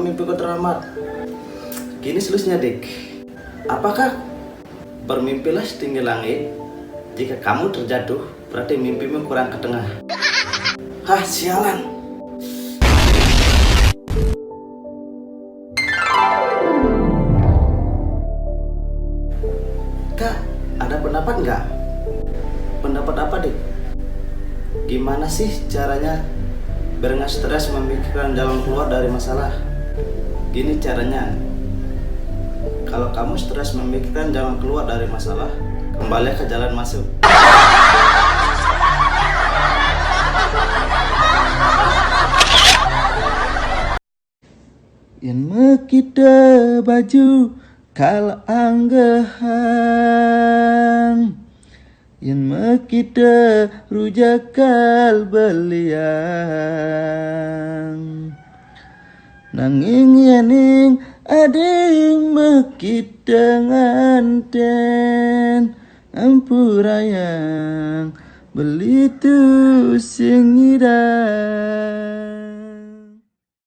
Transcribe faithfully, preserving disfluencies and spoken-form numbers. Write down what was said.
Mimpiku terlambat. Gini solusinya, Dik. Apakah bermimpilah setinggi langit? Jika kamu terjatuh, berarti mimpimu kurang ke tengah. Hah, sialan. Kak, ada pendapat nggak? Pendapat apa, Dik? Gimana sih caranya biar nggak stres memikirkan jalan keluar dari masalah? Gini caranya, kalau kamu stres memikirkan jalan keluar dari masalah, kembali ke jalan masuk. Yen mekita baju kal anggehang, yen mekita rujakal beliang. Nanging yening ade mekita nganten, ampurayang beli tu sing ngidang.